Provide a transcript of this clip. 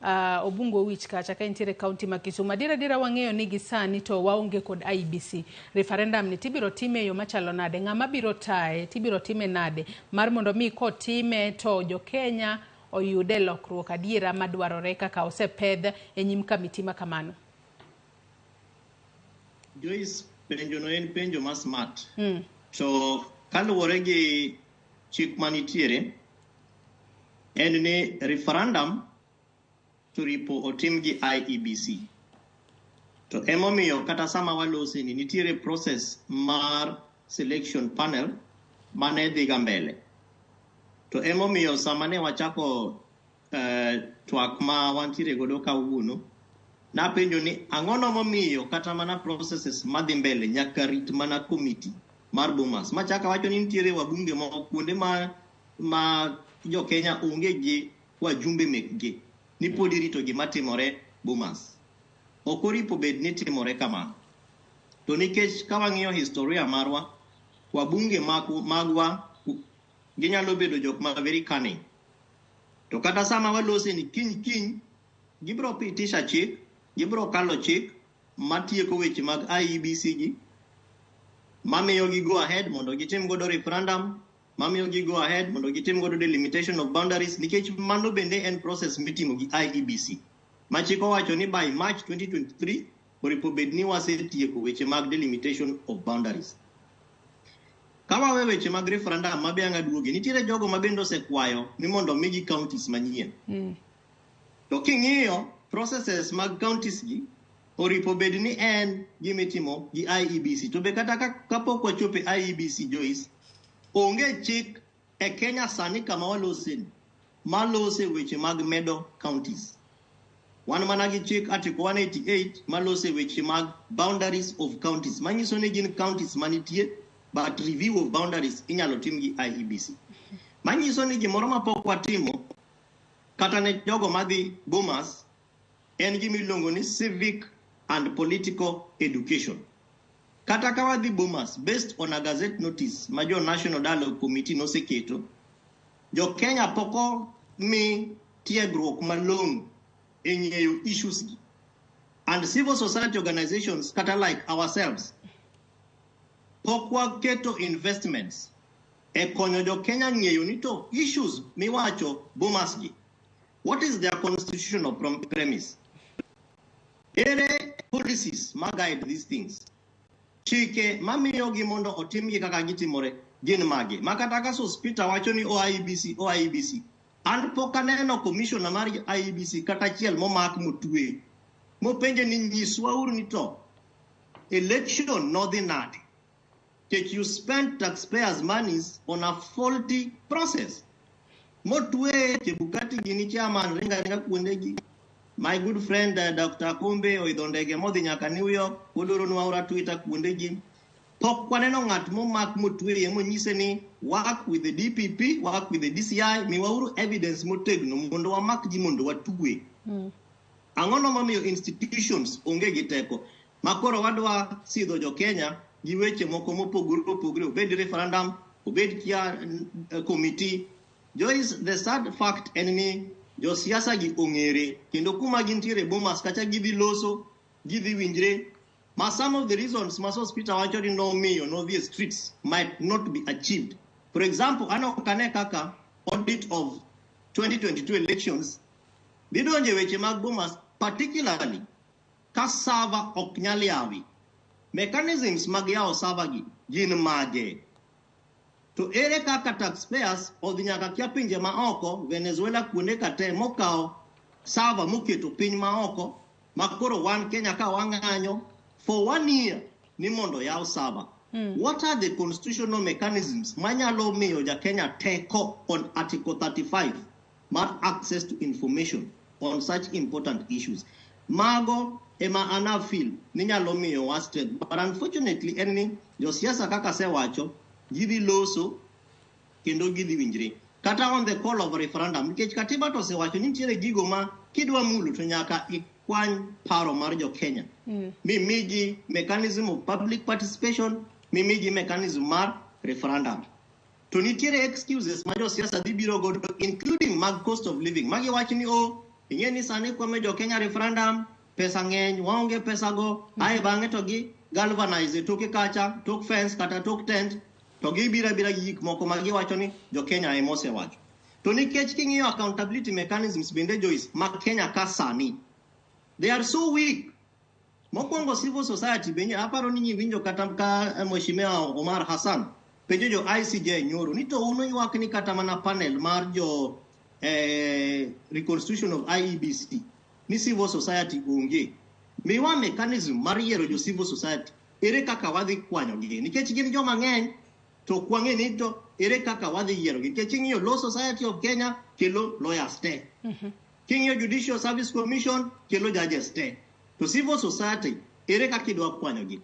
Obungo Wich kacha ka entiere kaunti ma Kisumu. Adiera adiera wang'eyo ni gi sani to waonge kod IEBC. Referendum ni tibiro time e yo machalo nade? Ng'ama biro taye? Tibiro time nade? Mar mondo mi kotime to jo Kenya oyude lokruok adiera madwarore kaka osepedh e nyim kamiti ma kamano. Joyce, penjo no en penjo ma smart. To kaluwore gi chik manitiere, en ni referendum to ripo otim gi IEBC. To emomiyo kata sama walose ni nitiere process mar selection panel mane dhiga mbele. To emomiyo sama ne wachako twak ma wantiere godo kawuono, napenjo ni ang'ono momiyo kata mana processes madhi mbele nyaka rit mana committee mar Bomas. Machaka wacho ni nitiere wabunge moko kuonde ma jo Kenya onge gi wajumbe mekgi ni pod irito gima timore Bomas. Ok oripo bed ni timore kamano. To nikech ka wang'iyo historia marwa, wabunge magwa ginyalo bedo jok ma very cunning. To kata sama walose ni kiny kiny gibiro pitisha chik, gibiro kalo chik matieko weche mag IEBC gi, mamiyo gi go ahead mondo gitim godo referendum, mamiyo gi go ahead mondo gitim godo delimitation of boundaries, nikech mano bende en process mitimo gi IEBC. Ma chik owacho ni by March 2023 oripo bed ni wasetieko weche mag delimitation of boundaries. Ka wawe weche mag referendum ma be ang' aduoge, nitiere jogo ma bende osekwayo ni mondo omigi counties manyien. To king'iyo processes mag counties gi, oripo bed ni en gimitimo gi IEBC. To be kata kapok wachopo e IEBC, Joyce, onge chik e Kenya sani kama walose malose weche mag medo counties. Wan mana gi chik Article 188 malose weche mag boundaries of counties. Manyiso ni gin counties manitie, but review of boundaries inyalo tim gi IEBC. Manyiso ni gimoro mapok watimo kata ne jogo madhi Bomas en gima iluongo ni civic and political education. Kata ka wadhi Bomas based on a gazette notice ma jo National Dialogue Committee noseketo, jo Kenya pok omi tiegruok malong'o e ng'eyo issues gi. And civil society organizations kata like ourselves pok waketo investments e konyo jo Kenya ng'eyo ni to issues miwacho Bomas gi. What is their constitutional premise? Ere policies ma guide these things? Chike mamiyogi mondo otimgi kaka gitimore gin mage? Ma kata ka Sospeter wacho ni OIEBC, OIEBC. An pok aneno commissioner mar IEBC kata achiel momak motwe. Mopenje ni nyiswa uru ni to election nodhi nade? Nikech you spend taxpayers' monies on a faulty process. Motwe Chebukati gini chairman ringa ringa kuondegi. My good friend Dr. Kombe oidho ndege modhi nyaka New York, odoronwa ora Twitter kuondegi. Pok waneno ng'at momak motweye monyise ni work with the DPP, work with the DCI, miwauru evidence motegno mondo wamak ji mondo watwe. Ang'ono momiyo institutions onge gi teko? Makoro wadwa sidho jo Kenya gi weche moko mopogore opogore, obed referendum, obed kia committee. Joyce, the sad fact en ni josiasa gi ong'ere kendo kuma gintiere Bomas kacha gidhi loso, gidhi winjre. Ma some of the reasons ma Sospeter wacho ni nomiyo nodhi e streets might not be achieved. For example, an ok ane kaka audit of 2022 elections dhi donjo e weche mag Bomas, particularly ka server ok nyal yawi. Mechanisms mag yawo server gi gin mage? To ere kaka taxpayers odhi nyaka kia pinje ma oko, Venezuela kuonde ka te mokawo server moketo piny ma oko, ma koro wan Kenya ka wang'anyo for one year ni mondo yaw server. What are the constitutional mechanisms manyalo miyo ja Kenya teko on Article 35 mar access to information on such important issues? Mago ema ana feel ni nyalo miyo wa strength. But unfortunately en ni josiasa kaka asewacho gidhi loso kendo gidhi winjre. Kata on the call of a referendum, nikech katiba to osewacho ni nitiere gigo ma kidwa mulo to nyaka ikwany paro mar jo Kenya. Mi migi mechanism of public participation, mi migi mechanism mar referendum. To nitiere excuses ma josiasa dhi biro godo including mag cost of living. Magi wach ni o Ing'e ni sani kwame jo Kenya referendum, pesa ng'eny, waonge pesa go, ae bang'e to gi galvanize toke kacha, tok fence kata tok tent, to gibiro abira gi gik moko ma giwacho ni jo Kenya ema osewacho. To nikech king'iyo accountability mechanisms bende, Joyce, ma Kenya ka sani, they are so weak. Mokwongo, civil society bende aparo ni nyiwinjo kata ka Mheshimiwa Omar Hassan penjo jo ICJ nyoro ni to un ywak ni kata mana panel mar jo reconstitution of IEBC ni civil society onge. Miwa mechanism mar yiero jo civil society, ere kaka wadhi kwanyogi? Nikech gin joma ng'eny, to ok wang'e ni to ere kaka wadhi yierogi? Nikech ing'iyo Law Society of Kenya kelo lawyers te. King'iyo Judicial Service Commission kelo judges te. To civil society, ere kaka idwa kwanyogi?